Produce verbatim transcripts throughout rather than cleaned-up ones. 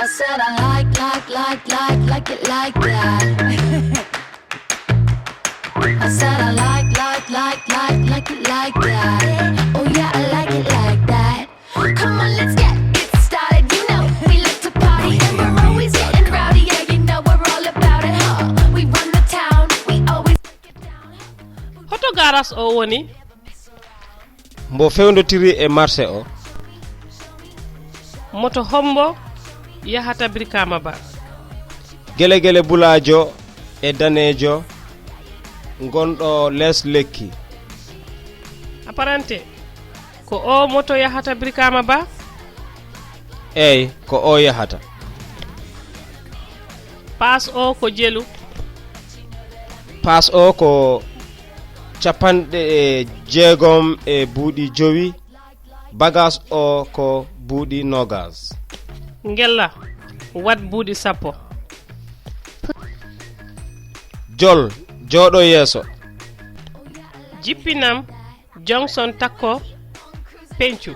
I said I like, like, like, like, like it like that. I said I like, like, like, like, like it like that. Oh yeah, I like it like that. Come on, let's get it started. You know we like to party and we're always getting rowdy. Yeah, you know we're all about it, huh? We run the town, we always get down. Hoto garas o woni? Mbo fewndotiri e marché o? Moto hombo yahata Brikama Ba? Gele-gele bulaajo e daneejo ngonɗo les lekki. Apparente, ko o moto yahata Brikama Ba? Eey, ko o yahata. Paas o ko jelu. Paas o ko capanɗe jeegom e buuɗi jowi. Bagaas o ko buuɗi noogas. Ngella, wat buuɗi sappo. Jol, jooɗo yeeso. Jippinam, Johnson takko, peñcu.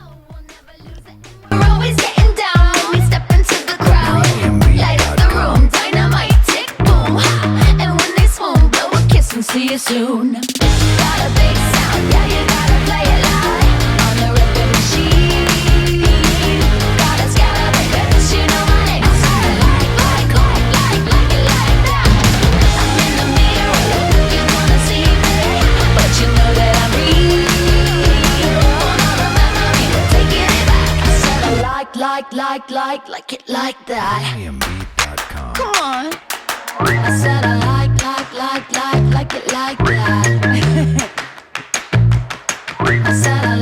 We're always getting down when we step into the crowd. Light up the room, dynamite, tick, boom, ha. And when they swoon, blow a kiss and see you soon. Got a big sound, yeah, you gotta play it loud. On the rhythm machine. Gotta scatter the bitch, you know my name. I said I like, like, like, like, like it like that. I'm in the mirror, you wanna see me, but you know that I'm real. Wanna remember me, we're taking it back. I said I like, like, like, like, like it like that. Premium Beat dot com. Come on. I said I like, like, like, like, like it like that. I said I